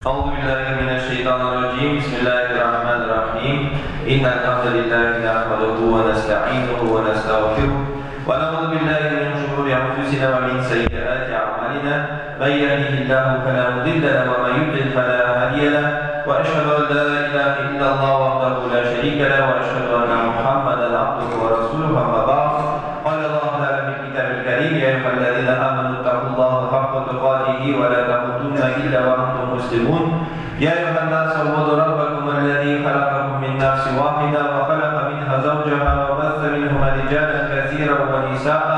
أعوذ بالله من الشيطان الرجيم بسم الله الرحمن الرحيم إن الحمد لله نحمده ونستعينه ونستغفره ونعوذ بالله من شرور أنفسنا ومن سيئات أعمالنا من يهده الله فلا مضل له ومن يضلل فلا هادي له وأشهد أن لا إله إلا الله وحده لا شريك له وأشهد أن محمدا عبده ورسوله أما بعد قال الله تعالى في الكتاب الكريم يا أيها الذين آمنوا اتقوا الله حق تقاته ولا تموتن إلا وأنتم مسلمون يا أيها الناس اعبدوا ربكم الذي خلقكم من نفس واحدة وخلق منها زوجها وبث منهما رجالا كثيرا ونساء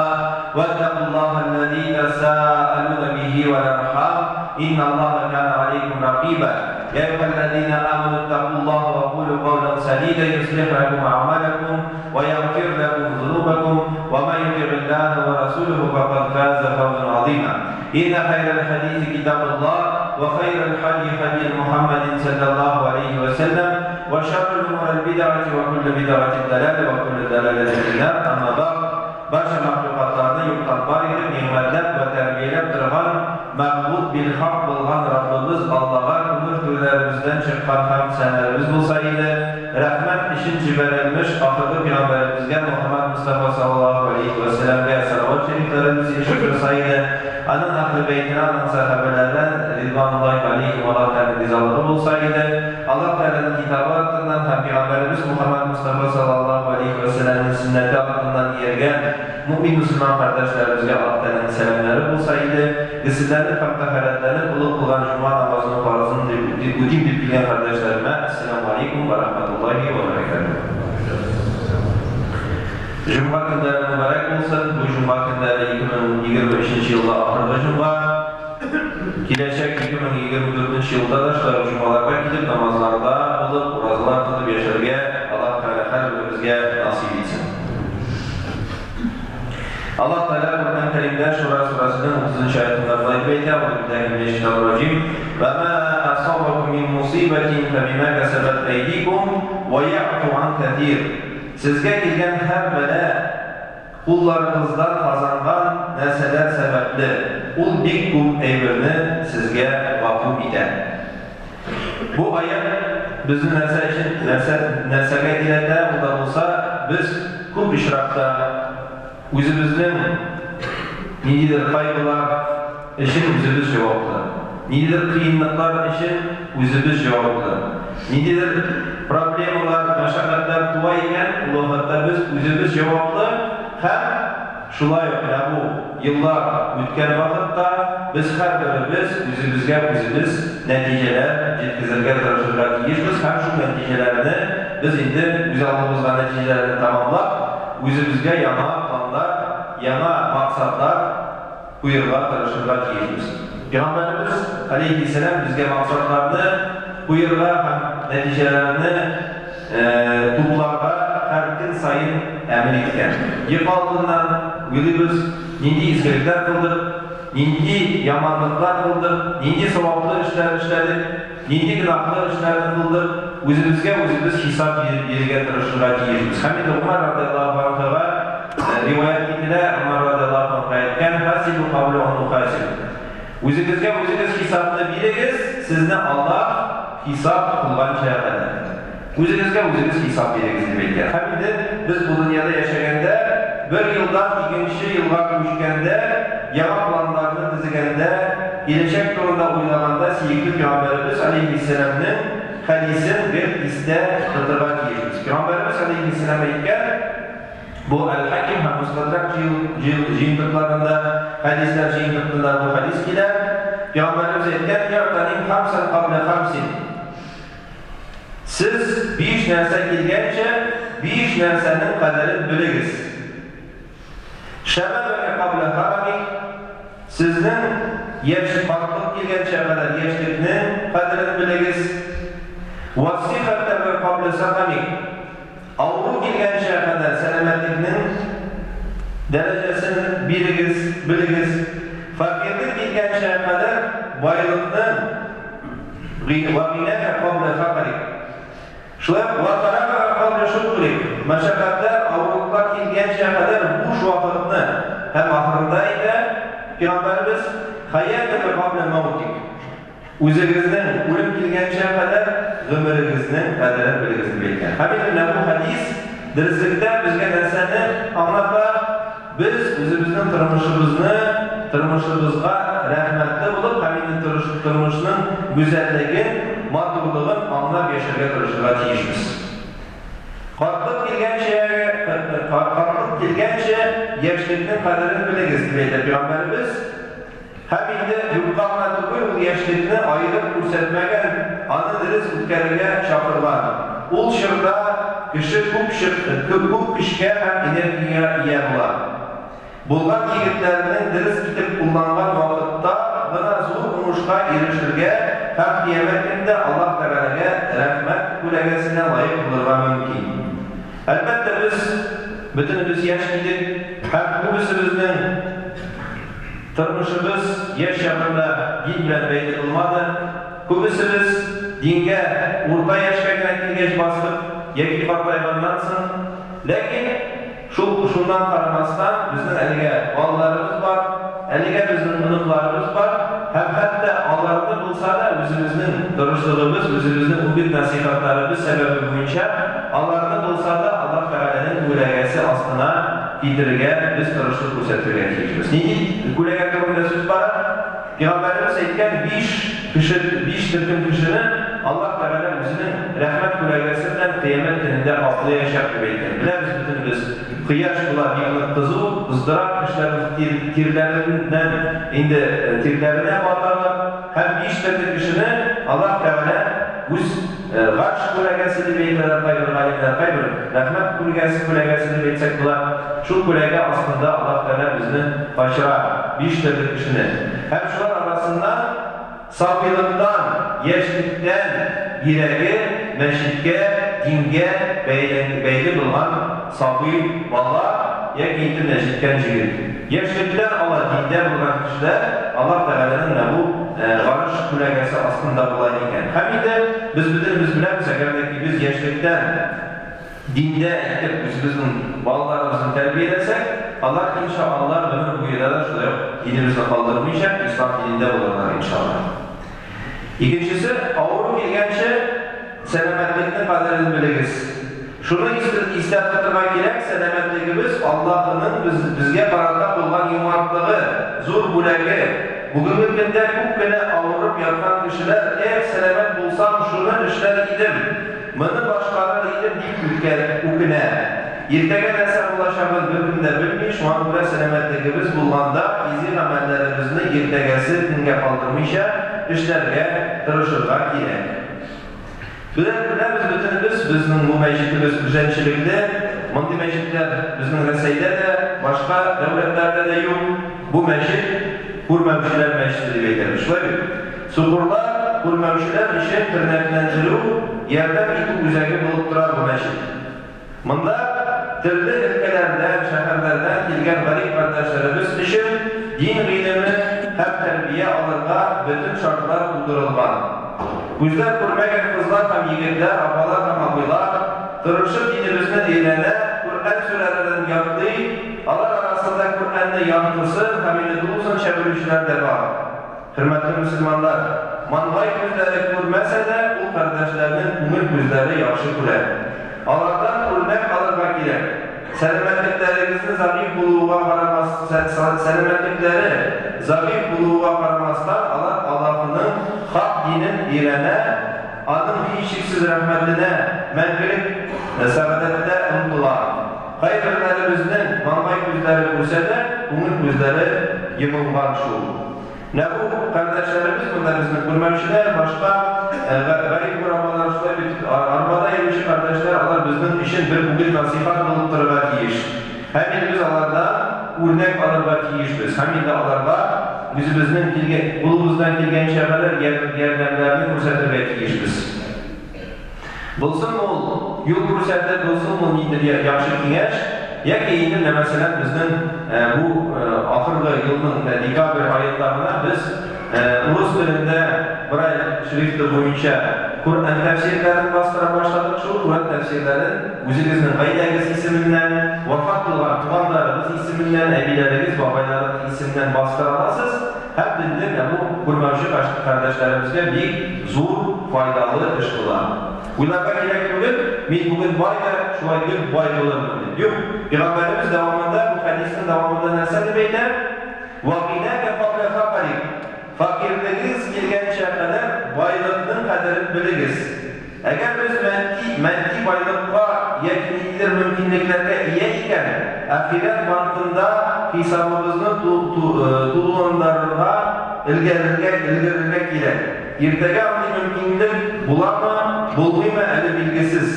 واتقوا الله الذي تساءلون به والأرحام إن الله كان عليكم رقيبا يا أيها الذين آمنوا اتقوا الله وقولوا قولا سديدا يصلح لكم أعمالكم ويغفر لكم ذنوبكم ومن يطع الله ورسوله فقد فاز فوزا عظيما إن خير الحديث كتاب الله وخير الحدي حدي محمد صلى الله عليه وسلم وشر الأمور البدعة وكل بدعة ضلالة وكل ضلالة في النار أما بعد Barcha mahlukotlarni yo'qdan bor etib, ne'matlab va tarbiyalab turgan ma'bud bil haq bo'lgan Rabbimiz Allohga umr turlarimizdan chiqqan hamd sanalarimiz bo'lsa edi. Rahmat ishin jibarilmish oxirgi payg'ambarimizga Muhammad Mustafa sallallohu alayhi va sallamga salovat shariflarimiz erishib tursa edi. Aning ahli baytina, aning sahobalaridan ridvanullahi alayhim Alloh taolaning rizoligi bo'lsa edi. Alloh taolaning kitobi ortidan ham payg'ambarimiz Muhammad Mustafa sallallohu alayhi va sallamning sunnati ortidan ergan mümin musulmon qardoshlarımizga Alloh taolaning salomlari bo'lsa edi. Sizlarni ham tahoratlanib ulug' qilgan juma namozining farzini deb o'ting deb kelgan qardoshlarima assalomu alaykum va rahmatullohi va barakatuh. Juma kunlari muborak bo'lsin. Bu juma kunlari 2023 yilda oxirgi juma. Kelajak 2024 yilda da shular jumalarga kelib namozlarda bo'lib, o'razalar tutib yasharga Alloh taolo har birimizga nasib etsin. Allah Teala Kur'an-ı Kerim'de Şura surasının 30. Ayetinde buyuruyor ki: "Euzu mineşşeytanirracim ve ma asabakum min musibetin febima kesebet eydikum ve ya'fu an ketir." Sizga kelgan har bala qo'llaringizdan qozongan narsalar sababli ul bek ko'p aybini sizga g'afu etadi. Bu oyat bizni narsa uchun narsaga keladi, unda bo'lsa biz ko'p ishroqda o'zimizning nidir qayg'ular uchun o'zimiz javobli, nidir qiyinliklar uchun o'zimiz javobli, nidir problemalar, mashaqqatlar tuva ekan, u vaqtda biz o'zimiz javobli. Ham shulay bu yillar o'tgan vaqtda biz har birimiz o'zimizga o'zimiz natijalar yetkazirga tirishirga tegishmiz. Ham shu natijalarni biz endi o'z oldimizga natijalarni tamomlab o'zimizga yangi planlar, yangi maqsadlar qo'yirga tirishirga tegishmiz. Payg'ambarimiz alayhissalom bizga maqsadlarni qo'yirga ham natijalarni to'plarga har kun sayin amr etgan. Yil oldindan o'ylaymiz, nindi izgiliklar qildik, nindi yomonliklar qildik, nindi savobli ishlar ishladik, nindi gunohli ishlarni qildik. O'zimizga o'zimiz hisob berishga tirishirga tegishmiz. Ham endi Umar radhiyallohu anhuga rivoyat etiladi, Umar radhiyallohu anhu aytgan: "Hasibu qabla an nuhasib." O'zingizga o'zingiz hisobni beringiz, sizni Alloh hisob qilgancha qadar. O'zingizga o'zingiz hisob beringiz deb aytgan. Ham endi biz bu dunyoda yashaganda bir yildan ikkinchi yilga ko'chganda, yangi planlarni tuzganda, kelajak to'g'risida o'ylaganda suyukli payg'ambarimiz alayhissalomning hadisini bir esda tutirga tegishmiz. Payg'ambarimiz alayhissalom aytgan, bu Al-Hakim ham Mustadrak jiyintiqlarida, hadislar jiyintiqlarida bu hadis keladi. Payg'ambarimiz aytgan: "Ya'tanim xamsan qabla xamsin." Siz 5 narsa kelgancha 5 narsaning qadrini bilingiz. Shababaka qabla haramik. Sizning yosh qartlik kelgancha qadar yoshlikning qadrini bilingiz. Vasihataka qabla saqamik. Avru kelgancha qadar salomatlikning darajasini bilingiz, bilingiz. Faqirlik kelgancha qadar boylikni va g'inaka qabla faqrik. Shulay va farag'aka qabla shukrik. Mashaqqatlar, og'irliklar kelgancha qadar bo'sh vaqtni ham oxirida edi. Payg'ambarimiz hayataka qabla mavtik. Үзегезнең үлем килгәнчә кадәр гомерегезнең кадерен белегез дип әйткән. Һәм инде менә бу хәдис дөреслектә безгә нәрсәне аңлата? Без үзебезнең тормышыбызны, тормышыбызга рәхмәтле булып һәм инде тормышның гүзәллеген, матурлыгын аңлап яшәргә тырышырга тиешбез. Картлык килгәнчә, картлык килгәнче яшьлекнең кадерен белегез, дип әйтә пәйгамбәребез. Һәм инде юкка гына түгел ул яшьлекне аерып күрсәтмәгән, аны дөрес үткәрергә чакырган. Ул чорда кеше күп күп көчкә һәм энергиягә ия була. Булган егетләрнең дөрес итеп кулланган вакытта гына зур уңышка ирешергә һәм кыямәт көнендә Аллаһ Тәгаләгә рәхмәт күләгәсенә лаек булырга мөмкин. Әлбәттә, без бөтенебез яшь идек һәм күбесебезнең тормышыбыз яшь чагында дин белән бәйле булмады. Күбесебез дингә урта яшькә генә килгәч бастык яки картайганнан соң. Ләкин шул шуннан карамастан, безнең әлегә балаларыбыз бар, әлегә безнең оныкларыбыз бар һәм хәтта аларны булса да үзебезнең тырышлыгыбыз, үзебезнең үгет-нәсыйхәтләребез сәбәбе буенча аларны булса да Аллаһ Тәгаләнең күләгәсе астына китерергә без тырышлык күрсәтергә тиешбез. Нинди күләгә турында сүз бара? Пәйгамбәребез әйткән биш кеше, биш төркем кешене Аллаһ Тәгалә үзенең рәхмәт күләгәсе белән кыямәт көнендә каплаячак дип әйткән. Беләбез бөтенебез, кояш була бик нык кызу, кыздыра, кешеләр тирләреннән инде тирләренә баталар һәм биш төрле кешене Аллаһ Тәгалә үз гарш күләгәсе дип әйтәләр кайбер галимнәр, кайбер рәхмәт күләгәсе күләгәсе дип әйтсәк була. Шул күләгә астында Аллаһ Тәгалә безне качыра, биш төрле кешене. Һәм шулар арасыннан сабыйлыктан, яшьлектән йөрәге мәчеткә, дингә бәйле булган сабый бала яки инде менә җиткән җегет. Яшьлектән ала диндә булган кешеләр Аллаһ Тәгаләнең менә бу гарш күләгәсе астында була икән. Һәм инде без бөтенебез беләбез, әгәр дә ки без яшьлектән диндә итеп үзебезнең балаларыбызны тәрбияләсәк, алар иншаАллаһ гомер буена да шулай ук динебезне калдырмыйча ислам динендә булырлар иншаАллаһ. Икенчесе, авыру килгәнче сәламәтлекнең кадерен белегез. Шуны истә тотырга кирәк, сәламәтлегебез Аллаһының безгә карата булган юмартлыгы, зур бүләге. Бүгенге көндә күп кенә авырып яткан кешеләр, эх, сәламәт булсам, шуны эшләр идем, моны башкарыр идем дип үкенә. Иртәгә нәрсә булачагын беркем дә белми, шуңа күрә сәламәтлегебез булганда изге гамәлләребезне иртәгәсе көнгә калдырмыйча эшләргә тырышырга кирәк. Беләбез бөтенебез, безнең бу мәчетебез үзенчәлекле, мондый мәчетләр безнең Рәсәйдә дә, башка дәүләтләрдә дә юк. Бу мәчет күрмәүчеләр мәчете дип әйтәбез. Шулай бит? Сукырлар, күрмәүчеләр өчен тернәкләндерү, ярдәм итү үзәге булып тора бу мәчет. Монда төрле өлкәләрдән, шәһәрләрдән килгән гарип кардәшләребез өчен дин гыйлеме һәм тәрбия алырга бөтен шартлар тудырылган. Күзләр күрмәгән кызлар һәм егетләр, апалар һәм абыйлар тырышып динебезне өйрәнә, Коръән сүрәләрен ятлый, алар арасында Коръәнне яртысын һәм инде тулысынча белүчеләр дә бар. Хөрмәтле мөселманнар, маңгай күзләре күрмәсә дә, ул кардәшләрнең күңел күзләре яхшы күрә. Алардан үрнәк алырга кирәк. Сәламәтлекләрегезне зәгыйфь булуга карамас, сәламәтлекләре зәгыйфь булуга карамастан, алар Аллаһының хак динен өйрәнә, аның һичшиксез рәхмәтенә, мәңгелек сәгадәттә омтыла. Кайберләребезнең маңгай күзләре күрсә дә, күңел күзләре йомылган шул. Менә бу кардәшләребез монда безнең күрмәүчеләр, башка гарип горабалар, шулай бит, арбада йөрүче кардәшләр, алар безнең өчен бер үгет-насыйхат булып торырга тиеш. Һәм инде без алардан үрнәк алырга тиешбез. Һәм инде аларга үзебезнең килгән, кулыбыздан килгәнчә кадәр ярдәмнәрне күрсәтергә тиешбез. Булсын ул юл күрсәтеп, булсын ул ниндидер яхшы киңәш, яки инде менә мәсәлән безнең бу ахыргы елның декабрь аенда гына без урыс телендә Брайль шрифты буенча Коръән тәфсирләрен бастыра башладык. Шул Коръән тәфсирләрен үзегезнең гаиләгез исеменнән, вафат булган туганнарыгыз исеменнән, әбиләрегез, бабайларыгыз исеменнән бастыра аласыз. Һәм инде бу күрмәүче кардәшләребезгә бик зур файдалы эш була. Уйларга кирәк түгел, мин бүген бай да, шулай гел бай булырмын дип. Юк, Пәйгамбәребез дәвамында, бу хәдиснең дәвамында нәрсә дип әйтә? Ва гинака кабла факрик. Факирлегегез килгәнчә кадәр байлыкның кадерен белегез. Әгәр без матди байлыкка яки ниндидер мөмкинлекләргә ия икән, ахирәт банкында хисабыбызны тулыландырырга, өлгерергә кирәк. Иртәгә андый мөмкинлек буламы, булмыймы әле билгесез.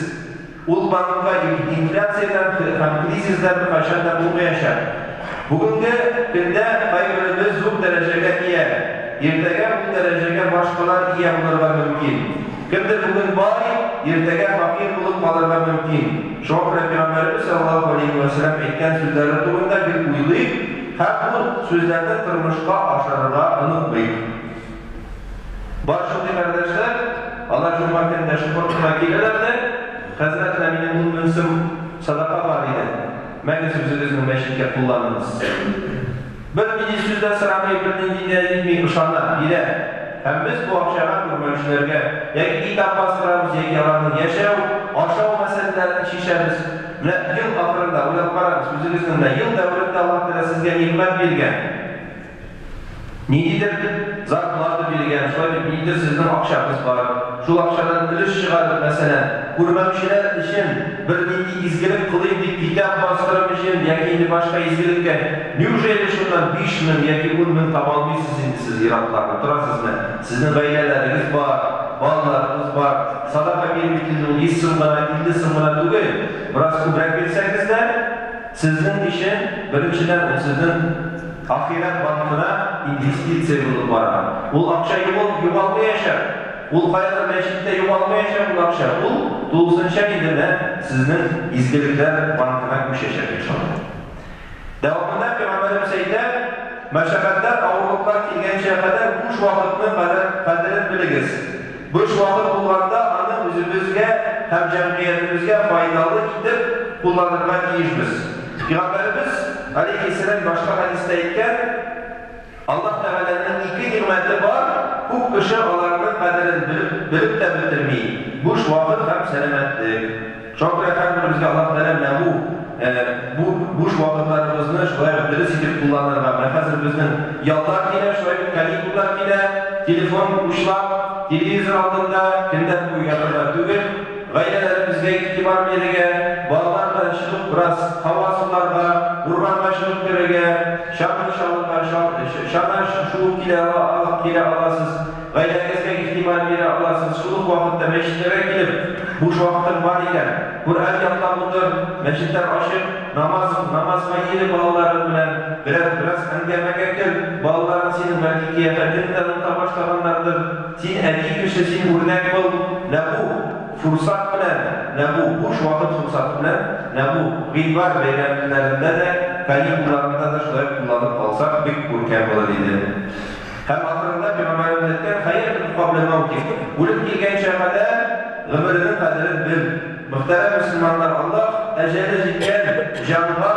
Ул банкка инфляциядән һәм кризислар кайчан да булмаячак. Бүгенге көндә кайберебез зур дәрәҗәгә ия. Иртәгә бу дәрәҗәгә башкалар ия булырга мөмкин. Кемдер бүген бай, иртәгә факир булып калырга мөмкин. Шуңа күрә Пәйгамбәребез саллаллаһу алейһи ва сәлләм әйткән сүзләре турында гел уйлыйк һәм бу сүзләрне тормышка ашырырга онытмыйк. Бар шундый кардәшләр, алар җомга көнендә шупыртырга киләләр дә, хәзрәт, менә минем 10 мең сум садака бар иде, мәгез үзегезнең мәчеткә кулланыгыз. Бер нинди сүз дә сорамый, бер нинди дә итми, ышана, бирә. Һәм без бу акчага күрмәүчеләргә яки китап бастырабыз, яки аларның яшәү, ашау мәсьәләләрен чишәбез. Менә ел ахырында уйлап карагыз, үзегезнең менә ел дәверендә Аллаһ Тәгалә сезгә нигъмәт биргән. Ниндидер зарплата биргән, шулай бит, ниндидер сезнең акчагыз бар. Шул акчадан өлеш чыгарып, мәсәлән, күрмәүчеләр өчен бер нинди изгелек кылыйм дип китап бастырып өчен яки инде башка изгелеккә, неужели шуннан 5 мең яки 10 мең таба алмыйсыз инде сез, ир-атлар, утырасыз менә. Сезнең гаиләләрегез бар, балаларыгыз бар. Садака бирү бит инде ул 100 сум гына, 50 сум гына түгел. Бераз күбрәк бирсәгез дә, сезнең өчен, беренчедән, ул сезнең ахирәт банкына инвестиция булып бара. Ул акча югалмаячак. Ул каядыр мәчеттә югалмаячак ул акча. Ул тулысынча инде менә сезнең изгелекләр банкына күчәчәк иншалла. Дәвамында Пәйгамбәребез әйтә, мәшәкатьләр, авырлыклар килгәнчә кадәр буш вакытның кадерен белегез. Буш вакыт булганда аны үзебезгә һәм җәмгыятебезгә файдалы итеп кулланырга тиешбез. Пәйгамбәребез алейһиссәлам башка хәдистә әйткән, Аллаһ Тәгаләнең ике нигъмәте бар, күп кеше аларның кадерен белеп тә бетерми. Буш вакыт һәм сәламәтлек. Шуңа күрә һәрберебезгә Аллаһ Тәгалә менә бу буш вакытларыбызны шулай ук дөрес итеп кулланырга. Менә хәзер безнең яллар килә, шулай ук каникуллар килә, телефон учлап, телевизор алдында көннәр буе ятырга түгел, гаиләләребезгә игътибар бирергә, балалар белән чыгып бераз һава суларга, урманга чыгып керергә, чаңгы чалырга, чана шуып килә аласыз, гаиләгезгә игътибар бирә аласыз. Шул ук вакытта мәчетләргә килеп, буш вакытың бар икән, Коръән ятлап утыр, мәчетләр ачык, намазга йөре балаларың белән, бераз әңгәмәгә кер, балаларың синең бәлки кыяфәтеңне дә оныта башлаганнардыр. Син әти кеше, син үрнәк бул. Менә бу фурсат белән, менә бу буш вакыт фурсаты белән, менә бу гыйнвар бәйрәмнәрендә дә, каникулларында да шулай кулланып калсак, бик күркәм булыр иде. Һәм ахырында Пәйгамбәребез әйткән, хәятун кабла мәүтик, үлем килгәнчә кадәр гомеренең кадерен бел. Мөхтәрәм мөселманнар, Аллаһ әҗәле җиткән җанга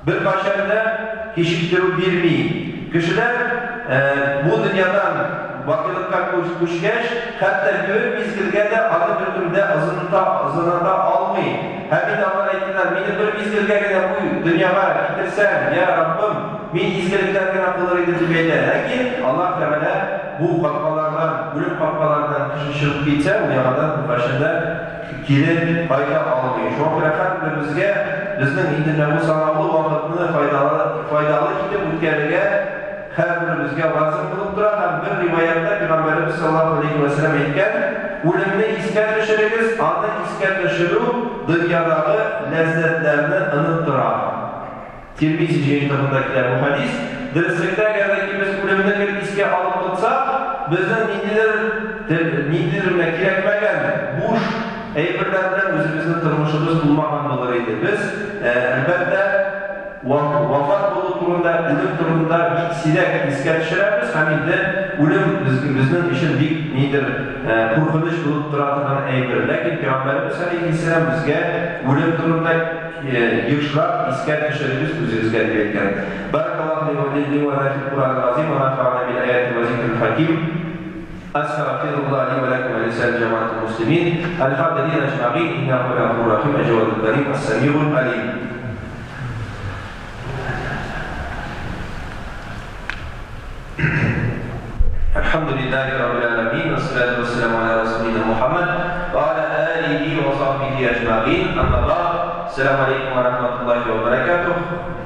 бер кайчан да кичектерү бирми. Кешеләр бу дөньядан бакыйлыкка күчкәч, хәтта бер мизгелгә дә аны беркем дә озыната алмый. Һәм инде алар әйттеләр, мине бер мизгелгә генә бу дөньяга китерсәң, я Раббым, мин изгелекләр генә кылыр идем дип әйтә. Ләкин Аллаһ Тәгалә бу капкалардан, үлем капкаларынан кеше чыгып китсә, ул яңадан беркайчан да кире кайта алмый. Шуңа күрә һәрберебезгә безнең инде менә бу санаулы вакытны файдалы итеп үткәрергә һәрберебезгә лазым булып тора. Һәм бер риваятта Пәйгамбәребез саллаллаһу алейһи ва сәлләм әйткән, үлемне искә төшерегез, аны искә төшерү дөньядагы ләззәтләрне оныттыра. Тирмизи җыентыгында килә бу хәдис. Дөреслектә, әгәр дә ки без үлемне гел искә алып тотсак, безнең ниндидер менә кирәкмәгән буш әйберләр белән үзебезнең тормышыбыз булмаган булыр иде. Без, әлбәттә, Вафат булу турында, үлем турында бик сирәк искә төшерәбез һәм инде үлем безнең өчен бик нидер куркыныч булып тора торган әйбер. Ләкин Пәйгамбәребез алейһиссәлам безгә үлем турында ешрак искә төшерегез үзегезгә дип әйткән. Баракаллаһу ли ва лана фил Кур'анил газим ва нафa'ана бил аяти ва зикрил хаким. Астагфируллаһ ли ва лакум ва лисаирил джамаатил муслимин. Аль-хадирин аджма'ин иннаху гафурur рахим, әҗвадул карим, ас-самигул алим. Алхамдулиллахи раббил аламин, вассалату вассаламу аля расулина Мухаммад ва аля алихи ва сахбихи аджма'ин. Амма бa'д. Ассаламу алейкум ва рахматуллахи ва баракатух.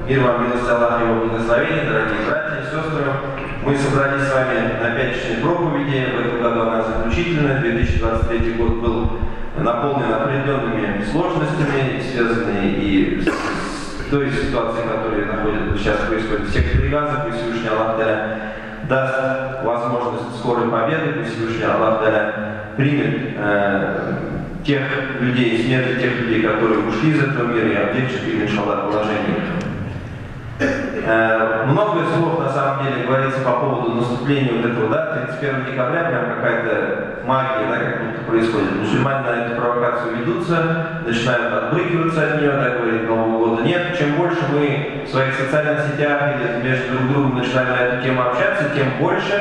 Мир вам, милость Аллаха и его благословение, дорогие братья и сестры. Мы собрались с вами на пятничной проповеди. В этом году она заключительная. 2023 год был наполнен определенными сложностями, связанными и с той ситуацией, которая сейчас происходит в секторе Газа. Пусть Всевышний Аллах Таля даст возможность скорой победы, пусть Всевышний Аллах Таля примет тех людей, смерти тех людей, которые ушли из этого мира, и облегчит им, иншаллах, положение. Много слов на самом деле говорится по поводу наступления вот этого, да, 31 декабря, прям какая-то магия, да, как будто происходит. Мусульмане на эту провокацию ведутся, начинают отбрыкиваться от нее, да, говорит, Нового года нет. Чем больше мы в своих социальных сетях или между друг другом начинаем на эту тему общаться, тем больше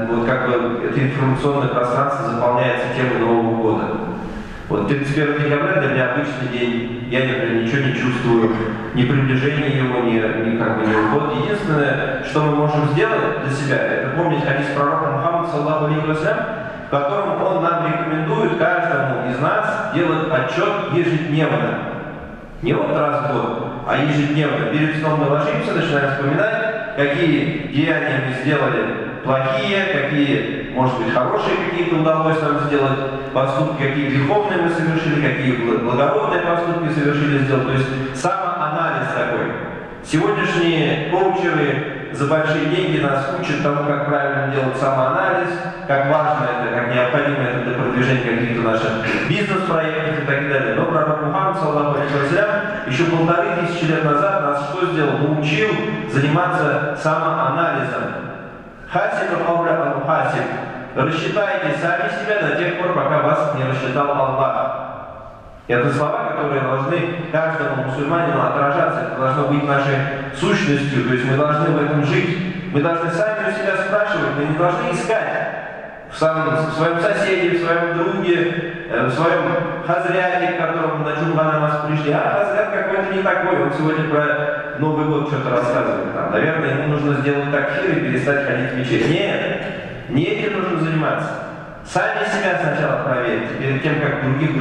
вот как бы это информационное пространство заполняется темой Нового года. Вот 31 декабря для меня обычный день, я, например, ничего не чувствую, ни приближения его, ни как бы ни уход. Единственное, что мы можем сделать для себя, это помнить хадис пророка Мухаммада, саллаллаху алейхи ва саллям, в котором он нам рекомендует каждому из нас делать отчет ежедневно. Не вот раз в год, а ежедневно. Перед сном мы ложимся, начинаем вспоминать, какие деяния мы сделали плохие, какие, может быть, хорошие какие-то удалось нам сделать поступки, какие греховные мы совершили, какие благородные поступки совершили, сделать. То есть самоанализ такой. Сегодняшние коучеры за большие деньги нас учат тому, как правильно делать самоанализ, как важно это, как необходимо это для продвижения каких-то наших бизнес-проектов и так далее. Но пророк Мухаммад, саллаллаху алейхи ва саллям, еще 1500 лет назад нас что сделал? Научил заниматься самоанализом. Хасиб кауля аль-мухасиб. Рассчитайте сами себя до тех пор, пока вас не рассчитал Аллах. Это слова, которые должны каждому мусульманину отражаться. Это должно быть нашей сущностью. То есть мы должны в этом жить. Мы должны сами у себя спрашивать. Мы не должны искать в своем соседе, в своем друге, в своем хазряте, к которому на джумга намаз пришли. А хазрят какой-то не такой. Он сегодня про Новый год что-то рассказывает. Там, наверное, ему нужно сделать такфир и перестать ходить в мечеть. Нет, не этим нужно заниматься. Сами себя сначала проверьте, перед тем, как других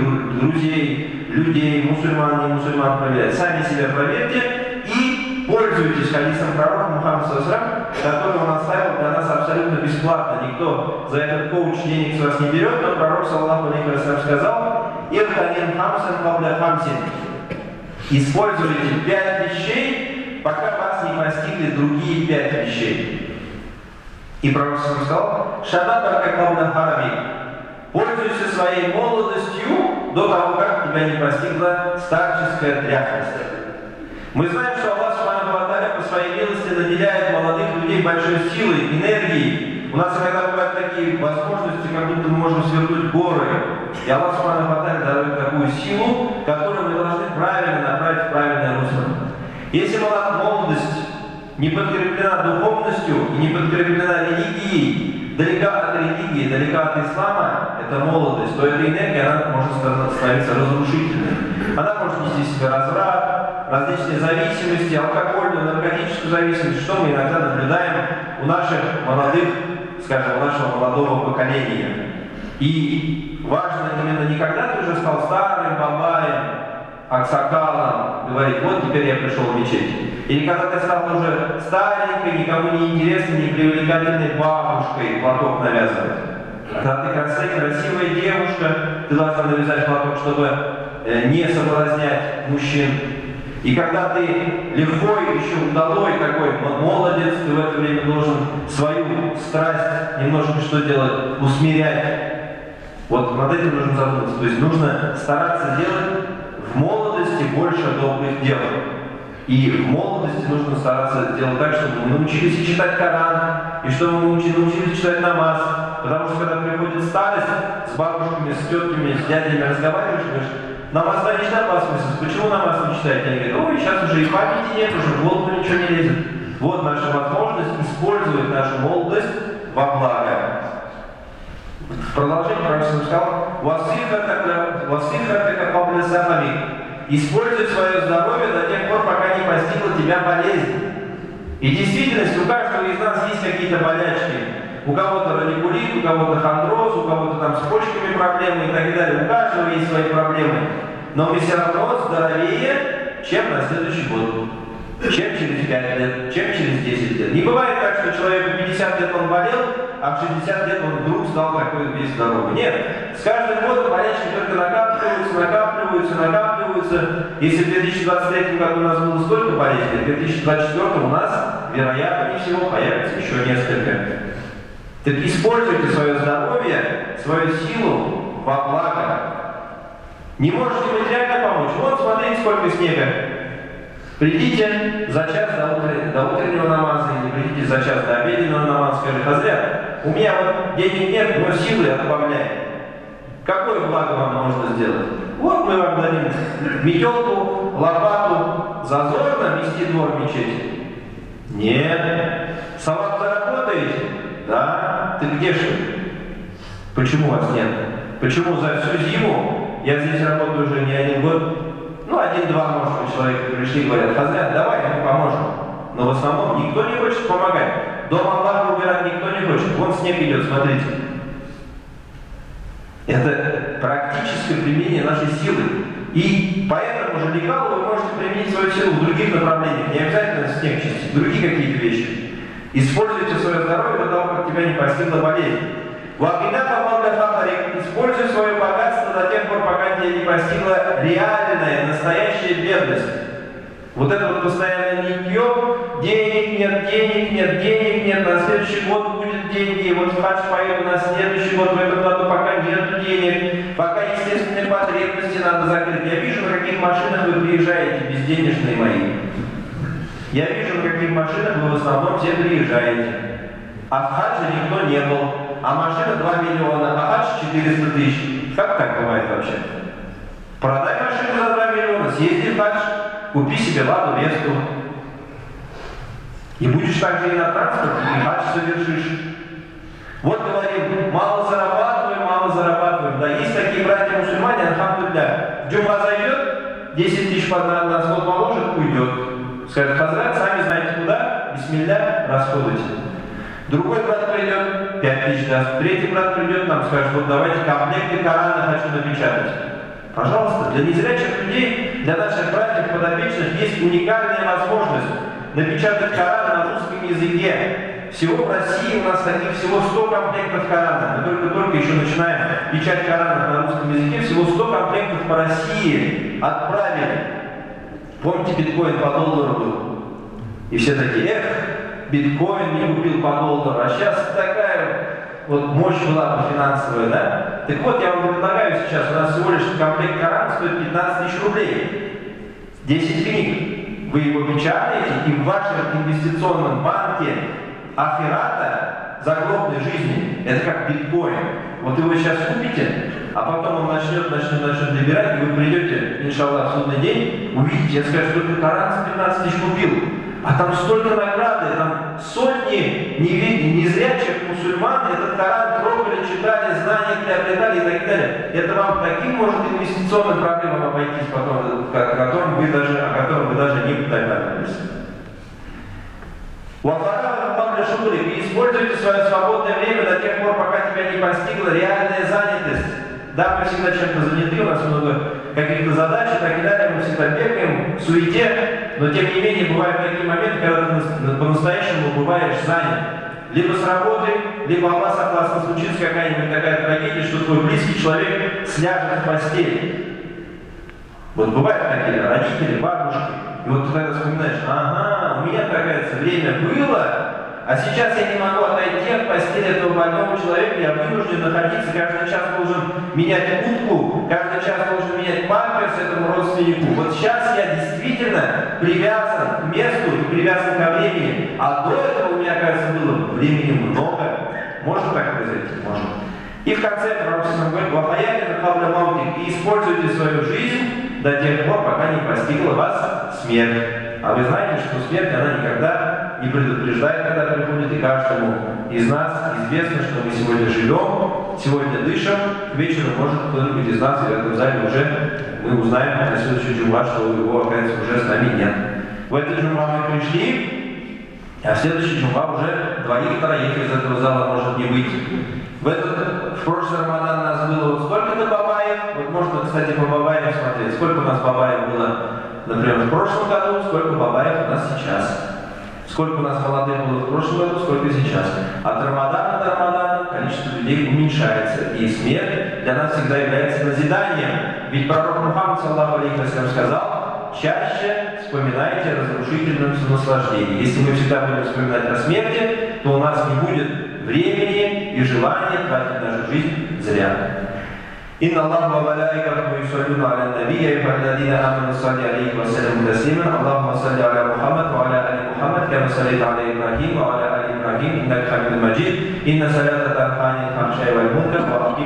друзей, людей, мусульман, не мусульман проверять. Сами себя проверьте и пользуйтесь хадисом пророка Мухаммада, который он оставил для нас абсолютно бесплатно. Никто за этот коуч денег с вас не берет, но пророк, саллаллаху алейхи ва саллям, сказал: «Иртанин хамсин кабля хамсин». Используйте 5 вещей, пока вас не постигли другие 5 вещей. И пророк сказал: «Шабабака кабля харамик». Пользуйся своей молодостью до того, как тебя не постигла старческая дряхлость. Мы знаем, что Аллах субханаху ва тааля по своей милости наделяет молодых людей большой силой, энергией. У нас иногда бывают такие возможности, как будто мы можем свернуть горы. И Аллах субханаху ва тааля дает такую силу, которую мы должны правильно направить в правильное русло. Если молодость не подкреплена духовностью и не подкреплена религией, далека от религии, далека от ислама, это молодость, то эта энергия, она может становиться разрушительной. Она может нести в себе разврат, различные зависимости, алкогольную, наркотическую зависимость, что мы иногда наблюдаем у наших молодых, скажем, у нашего молодого поколения. И важно именно не когда ты уже стал старым бабаем, аксакалом, говорит, вот теперь я пришел в мечеть. Или когда ты стал уже старенькой, никому не интересной, не привлекательной бабушкой платок навязывать. Когда ты красивая девушка, ты должна навязать платок, чтобы не соблазнять мужчин. И когда ты лихой, еще удалой такой молодец, ты в это время должен свою страсть немножко что делать? Усмирять. Вот над этим нужно задуматься. То есть нужно стараться делать в молодости больше добрых дел. И в молодости нужно стараться сделать так, чтобы мы научились читать Коран, и чтобы мы научились читать намаз. Потому что когда приходит старость, с бабушками, с тетками, с дядями разговариваешь, говоришь, намаз не читал, почему намаз не читаете? Они говорят, ой, сейчас уже и памяти нет, уже в голову ничего не лезет. Вот наша возможность использовать нашу молодость во благо. В продолжение пророк сказал, используй свое здоровье до тех пор, пока не постигла тебя болезнь. И в действительности у каждого из нас есть какие-то болячки. У кого-то радикулит, у кого-то хондроз, у кого-то там с почками проблемы и так далее. У каждого есть свои проблемы. Но мы все равно здоровее, чем на следующий год, чем через 5 лет, чем через 10 лет. Не бывает так, что человеку 50 лет он болел, а в 60 лет он вдруг стал такой весь здоровый. Нет, с каждым годом болячки только накапливаются, накапливаются, накапливаются. Если в 2023 году у нас было столько болезней, в 2024 у нас, вероятнее всего, появится еще несколько. Так используйте свое здоровье, свою силу во благо. Не можете материально помочь? Вот, смотрите, сколько снега. Придите за час до утреннего намаза или придите за час до обеденного намаза, скажи, хазрят, у меня вот денег нет, но силы отбавляй. Какое благо вам можно сделать? Вот мы вам дадим метелку, лопату, зазорно мести двор мечети? Нет. Салат заработаете? Да. Ты где же? Почему вас нет? Почему за всю зиму, я здесь работаю уже не один год, ну, один-два, может быть, человека пришли и говорят, хазрят, давай, мы поможем. Но в основном никто не хочет помогать. Дом Аллаха убирать никто не хочет. Вон снег идет, смотрите. Это практическое применение нашей силы. И поэтому же лекалу вы можете применить свою силу в других направлениях. Не обязательно снег чистить, другие какие-то вещи. Используйте свое здоровье до того, как тебя не постигла болезнь. Используй свое богатство до тех пор, пока тебя не постигла реальная, настоящая бедность. Вот это вот постоянное нытье, денег нет, денег нет, денег нет, на следующий год будет деньги, вот в хадж поеду на следующий год, в этом году пока нету денег, пока естественные потребности надо закрыть. Я вижу, на каких машинах вы приезжаете, безденежные мои. Я вижу, на каких машинах вы в основном все приезжаете. А в хадже никто не был. А машина 2 миллиона, а хадж 400 тысяч. Как так бывает вообще? Продай машину за 2 миллиона, съезди в хадж, купи себе Ладу Весту. И будешь также и на транспорте, и хадж совершишь. Вот говорим, мало зарабатываем, мало зарабатываем. Да, есть такие братья-мусульмане, альхамдулилля. В джума зайдет, 10 тысяч на стол положит, уйдет. Скажет, хазрат, сами знаете куда, бисмилля, расходуйте. Другой брат придет, 5 тысяч даст. Третий брат придет, нам скажет, вот давайте комплекты Корана хочу напечатать. Пожалуйста, для незрячих людей, для наших братьев подопечных есть уникальная возможность напечатать Коран на русском языке. Всего в России у нас таких всего 100 комплектов Корана. Мы только-только еще начинаем печать Корана на русском языке. Всего 100 комплектов по России отправили. Помните, биткоин по доллару был? И все такие, эх, биткоин не купил по доллару, а сейчас такая вот мощь была бы финансовая, да? Так вот, я вам предлагаю сейчас, у нас всего лишь комплект Корана стоит 15 тысяч рублей, 10 книг. Вы его печатаете, и в вашем инвестиционном банке ахирата, загробной жизни, это как биткоин. Вот его сейчас купите, а потом он начнет набирать, и вы придете, иншаллах, в судный день, увидите, я скажу, только Коран за 15 тысяч купил. А там столько награды, там сотни незрячих мусульман этот Коран трогали, читали, знания приобретали и так далее. Это вам таким может инвестиционным проблемам обойтись потом, о котором вы даже не догадывались. И используйте свое свободное время до тех пор, пока тебя не постигла реальная занятость. Да, мы всегда чем-то заняты, у нас много каких-то задач и так далее, мы всегда бегаем в суете, но тем не менее бывают такие моменты, когда ты по-настоящему бываешь занят. Либо с работы, либо Аллах согласно случится какая-нибудь такая трагедия, что твой близкий человек сляжет в постель. Вот бывают такие родители, бабушки, и вот ты тогда вспоминаешь, ага, у меня, оказывается, время было, а А сейчас я не могу отойти от постели этого больного человека, я вынужден находиться, каждый час должен менять утку, каждый час должен менять памперс этому родственнику. Вот сейчас я действительно привязан к месту и привязан ко времени, а до этого у меня, кажется, было времени много. Можно так произойти? Можно. И в конце пророк говорит: «Вахаятин кабля маутик», и используйте свою жизнь до тех пор, пока не постигла вас смерть. А вы знаете, что смерть, она никогда не предупреждает, когда приходит, и каждому из нас известно, что мы сегодня живем, сегодня дышим, к вечеру может кто-нибудь из нас, и в этом зале уже мы узнаем на следующий джума, что его, оказывается, уже с нами нет. В этот джума мы пришли, а в следующий джума уже двоих-троих из этого зала может не быть. В прошлый Рамадан нас было вот сколько-то бабаев, вот можно, кстати, по бабаям смотреть, сколько у нас бабаев было, например, в прошлом году, сколько бабаев у нас сейчас. Сколько у нас молодых было в прошлом году, сколько сейчас. От Рамадана до Рамадана количество людей уменьшается. И смерть для нас всегда является назиданием. Ведь пророк Мухаммад, саллаллаху алейхи ва саллям, сказал: чаще вспоминайте о разрушительном наслаждении. Если мы всегда будем вспоминать о смерти, то у нас не будет времени и желания тратить нашу жизнь зря. إن الله وملائكته يصلون على النبي يا أيها الذين آمنوا صلوا عليه وسلموا تسليما اللهم صل على محمد وعلى آل محمد كما صليت على إبراهيم وعلى آل إبراهيم إنك حميد مجيد إن صلاة تنهى عن الفحشاء والمنكر وأقيم